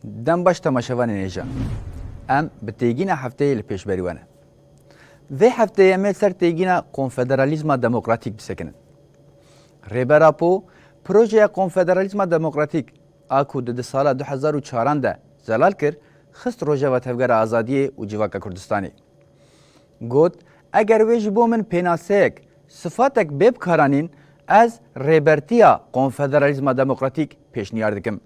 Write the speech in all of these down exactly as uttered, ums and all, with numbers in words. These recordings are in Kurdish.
Dem baş temaşevanên hêja. Em bi têgîna hefteyê li pêşberî we ne. Vê hefteyê em ê li ser têgîna konfederalîzma demokratîk bisekinin. Rêber Apo, projeya konfederalîzma demokratîk a ku di, di sala du hezar û çaran de zelal kir, xist rojeva Tevgera Azadiyê û Civaka Kurdistanê. Got, eger wê ji bo min pênaseyek, sifatek bê bikaranîn, ez rêbertiya konfederalîzma demokratîk pêşniyar dikim.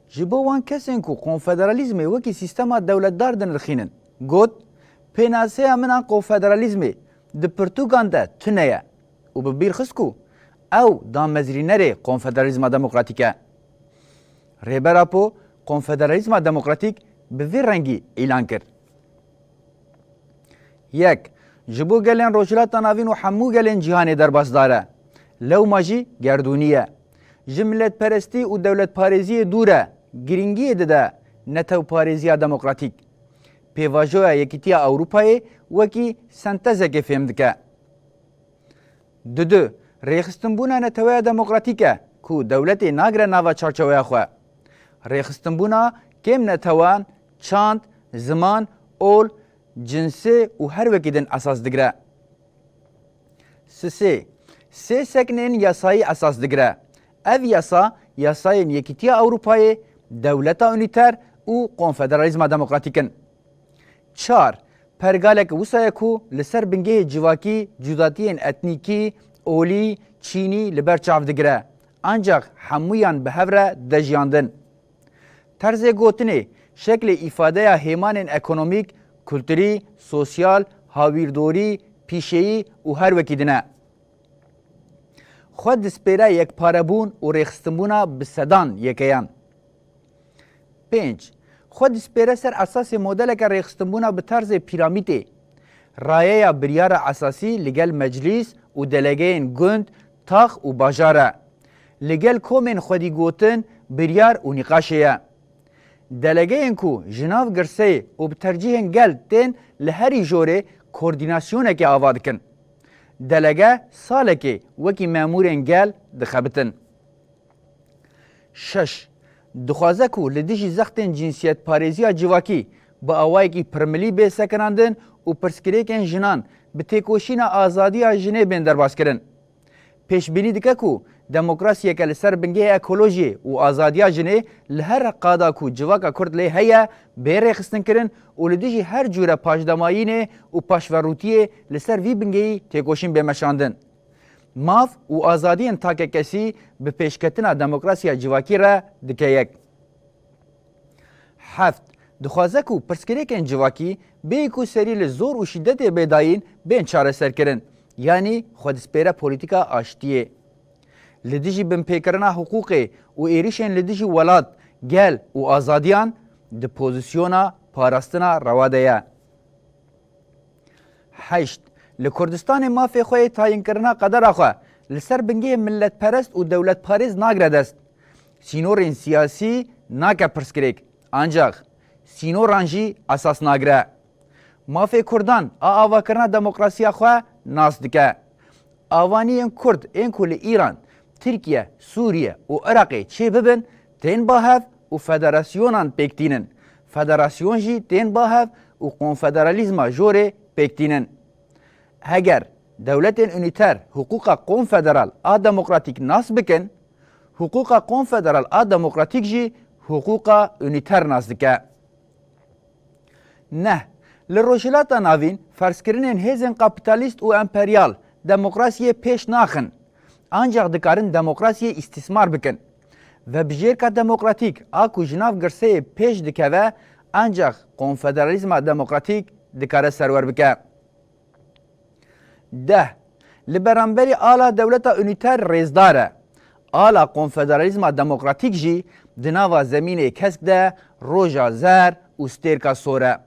Ji bo wan kesên ku konfederalîzmê wekî sîstema dewletdar dinirxînin, got, pênaseya min a konfederalîzmê di pirtûkan de tune ye û bi bîr xist ku ew damezrînerê konfederalîzma demokratîk e. Rêber Apo konfederalîzma demokratîk bi vî rengî îlan kir. Yek, ji bo gelên Rojhilata Navîn û hemû gelên cîhanê derbasdar e. Lewma jî gerdûnî ye. Ji miletperestî û dewletparêziyê dûr e, girîngiyê dide netewparêziya demokratîk. Pêvajoya Yekîtiya Ewropayê wekî sentezekê fêm dike. Didu, rêxistinbûna neteweya demokratîk e ku dewletê nagire nava çarçoweya xwe. Rêxistinbûna kêm netewan, çand, ziman, ol, cinsê û her wekî din esas digire. Sisê, sê seknên yasayî esas digire. Ev yasa, yasayên Yekîtiya Ewropayê, dewleta unîter û konfederalîzma demokratîk in. Çar, pergaleke wisa ye ku li ser bingehê civakî cudatiyên etnîkî, olî, çînî li ber çav digire. Ancax hemûyan bi hev re dide jiyandin. Terzê gotinê, şeklê îfadeya hêmanên ekonomîk, kulturî, sosyal, hawîrdorî, pîşeyî û her wekî din e. Xwe dispêre yekparebûn û rêxistinbûna bi sedan yekeyan. Pênc, xwe dispêre ser esasê modeleke rêxistinbûna bi terzê pîramîdê. Rayeya biryara esasî li gel meclîs û delegeyên gund, tax û bajar e. Li gel komên xwedî gotin, biryar û nîqaşê ye. Delegeyên ku ji nav girseyê û bi tercîhên gel tên li herî jorê koordînasyonekê ava dikin. Delege salekê wekî memûrên gel dixebitin. Şeş, dixwaze ku li dijî zextên cinsiyetparêziya civakî bi awayekî pirmilî bê sekinandin û pirsgirêkên jinan bi têkoşîna azadiya jinê bên derbaskirin. Pêşbînî dike ku demokrasiyeke li ser bingehê ekolojiyê û azadiya jinê li her qada ku civaka Kurd lê heye, bê rêxistinkirin û li dijî her cûre paşdamayînê û paşverûtiyê li ser vî bingehî têkoşîn bê meşandin. Maf û azadiyên takekesî bi pêşketina demokrasiya civakî re dike yek. Heft, dixwaze ku pirsgirêkên civakî bêyî ku serî li zor û şîdetê bê dayîn, bên çareserkirin, yanî xwe dispêre polîtîka aştiyê. Li dijî binpêkirina hiqûqê û êrişên li dijî welat, gel û azadiyan di pozîsyona parastina rewa de ye. Heşt, li Kurdistanê mafê xwe yê tayinkirina qedera xwe li ser bingehê miletperest û dewletparêz nagire dest. Sînorên siyasî nake pirsgirêk, ancax sînoran jî esas nagire. Mafê Kurdan a avakirina demokrasiya xwe nas dike. Avaniyên Kurd ên ku li Îran, Tirkiye, Sûriye û Iraqê çêbibin, tên ba hev û federasyonan pêk tînin. Federasyon jî tên ba hev û konfederalîzma jorê pêk tînin. Heger dewletên unîter hiqûqa konfederal a demokratîk nas bikin, hiqûqa konfederal a demokratîk jî hiqûqa unîter nas dike. Neh, li Rojhilata Navîn ferzkirinên hêzên kapîtalîst û emperyal demokrasiyê pêş naxin, ancax dikarin demokrasiyê îstîsmar bikin. Vebijêrka demokratîk a ku ji nav girseyê pêş dikeve, ancax konfederalîzma demokratîk dikare serwer bike. Deh, li beramberî ala dewleta unîter rêzdar e. Ala konfederalîzma demokratîk jî di nava zemînê kesk de roja zer û stêrka sor e.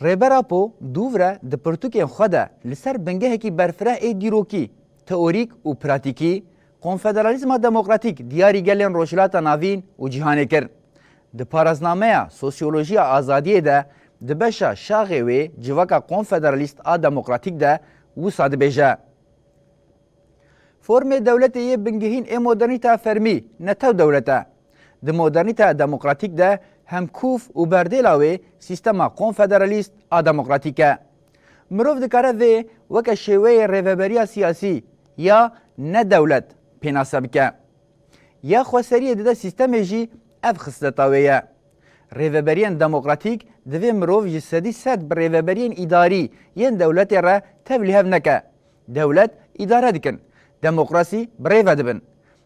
Rêber Apo dûv re di pirtûkên xwe de li ser bingehekî berfireh ê dîrokî, teorîk û pratîkî, konfederalîzma demokratîk diyarî gelên Rojhilata Navîn û cîhanê kir. Di paraznameya Sosyolojiya Azadiyê de di beşa şaxê wê civaka konfederalîst a demokratîk de Wisa dibêje. Formê dewletê yê bingehîn ê modernîteya fermî netew dewlet e. Di modernîteya demokratîk de hemkûf û berdêla wê sîstema konfederalîst a demokratîk e. Mirov dikare vê weke şêweyê rêveberiya siyasî ya nedewlet pênase bike. Ya xweseriyê dide sîstemê jî ev xisleta wê ye. Rêveberiyên demokratîk divê mirov ji sedî sed bi rêveberiyên îdarî yên dewletê re tevlîhev neke. Dewlet îdare dikin. Demokrasî bi rê ve dibin.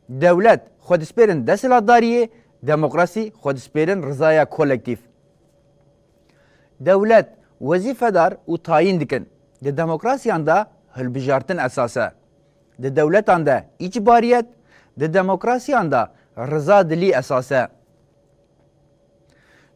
Dewlet xwe dispêrin desthilatdariyê, demokrasî xwe dispêrin rizaya kolektîf. Dewlet wezîfedar û tayîn dikin. Di demokrasiyan de hilbijartin esas e. Di dewletan de îcbariyet, di demokrasiyan de rizadilî esas e.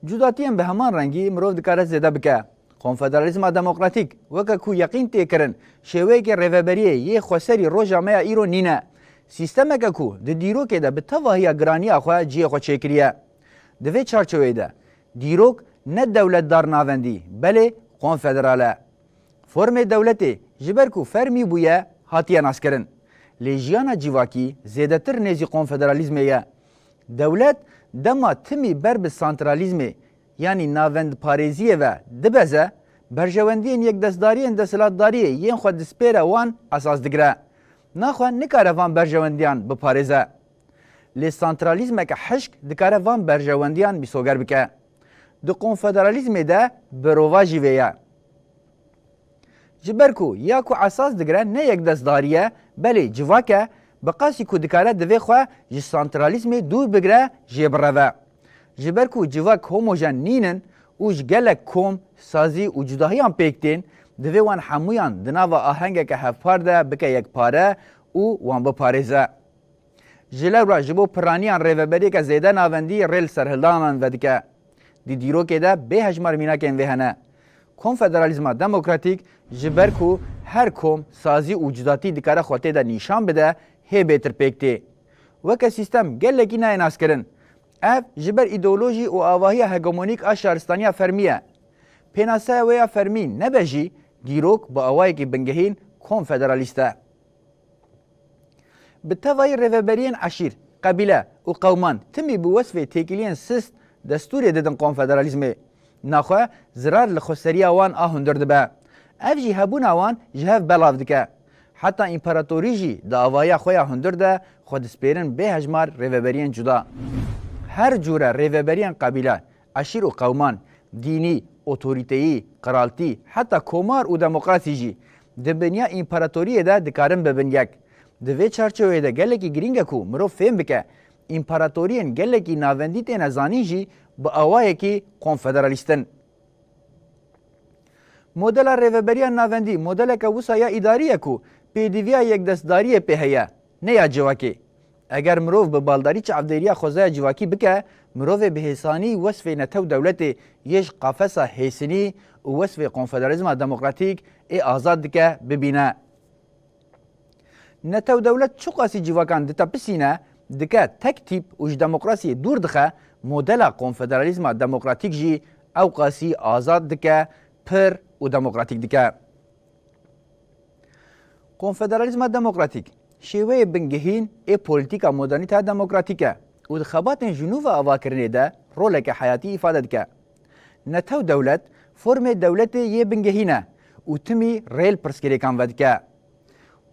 Cudatiyên bi heman rengî mirov dikare zêde bike. Konfederalîzma demokratîk, weke ku yeqîn tê kirin, şêweyeke rêveberiyê yê xweserî roja me ya îro nîne. Sîstemeke ku di dîrokê de bi tevahiya giraniya xwe cihê xwe çêkiriye. Di vê çarçeweyê de dîrok ne dewletdar navendî, belê konfederal e. Formê dewletê ji ber ku fermî bûye, hatiye naskirin. Lê jiyana civakî zêdetir nêzî konfederalîzmê ye. Dewlet dema timî ber bi santralîzmê, yanî navendparêziyê ve dibeze, berjewendiyên yekdestdariyên desthilatdariyê yên xwe dispêre wan esas digire. Naxwe nikare van berjewendiyan biparêze. Lê santralîzmeke hişk dikare van berjewendiyan mîsoger bike. Di konfederalîzmê de birova jî vê ye. Ji ber ku ya ku esas digire ne yekdestdarî ye, belê civak e, bi qasî ku dikare divê xwe ji santralîzmê dûr bigire, jê bireve. Ji ber ku civak homojen nînin û ji gelek kom, sazî û cudahiyan pêk tên, divê wan hemûyan di nava ahengeke hevpar de bike yekpare û wan biparêze. Ji lewra ji bo piraniyan rêveberiyeke zêde navendî rê li serhildanan vedike. Di dîrokê de bêhejmar mînakên vê hene. Konfederalîzma demokratîk ji ber ku her kom sazî û cudatî dikare xwe tê de nîşan bide, hê bêtir pêk tê. Weke sîstem gelekî nayê naskirin. Ev ji ber îdeolojî û avahiya hegemonîk a şaristaniya fermî ye. Pênaseya wê ya fermî nebe jî, dîrok bi awayekî bingehîn konfederalîst e. Bi tevayî rêveberiyên eşîr, qebîle û qewman timî bi wesfê têkiliyên sist destûrê didin konfederalîzmê. Naxwe zirar li xweseriya wan a hundir dibe. Ev jî hebûna wan ji hev belav dike. Heta împaratorî jî di avahiya xwe ya hundir de xwe dispêrin bêhejmar rêveberiyên cuda. Her cûre rêveberiyên qebîle, eşîr û qewman, dînî, otorîteyî, qiraltî, heta komar û demokrasî jî di binya împaratoriyê de dikarin bibin yek. Di vê çarçeweyê de gelekî girîng e ku mirov fêm bike, împaratoriyên gelekî navendî têne zanîn jî bi awayekî konfederalîst in. Modela rêveberiya navendî modeleke wisa ya îdarî ye ku pêdiviya yekdestdariyê pê heye, ne ya civakê. Eger mirov bi baldarî çavdêriya xwezaya civakî bike, mirovê bi hêsanî wesfê netew dewletê yê ji qafesa hêsinî û wesfê konfederalîzma demokratîk ê azad dike, bibîne. Netew dewlet çiqasî civakan ditepisîne, dike tek tîp û ji demokrasiyê dûr dixe, modela konfederalîzma demokratîk jî ewqasî azad dike, pir û demokratîk dike. Konfederalîzma demokratîk şêweyê bingehîn ê polîtîka modernîteya demokratîk e û di xebatên ji nû ve avakirinê de roleke heyatî îfade dike. Netew dewlet formê dewletê yê bingehîn e û timî rê li pirsgirêkan vedike.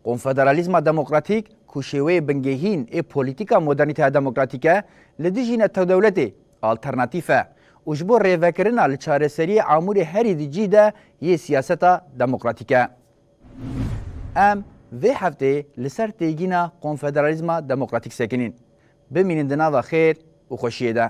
Konfederalîzma demokratîk ku şêweyê bingehîn ê polîtîka modernîteya demokratîk e, li dijî netewdewletê alternatîf e û ji bo rêvekirina li çareseriyê amûrê herî di cî de yê siyaseta demokratîk e. Em vê hefteyê li ser têgîna konfederalîzma demokratîk sekinîn. Bimînin di nava xêr û xweşiyê de.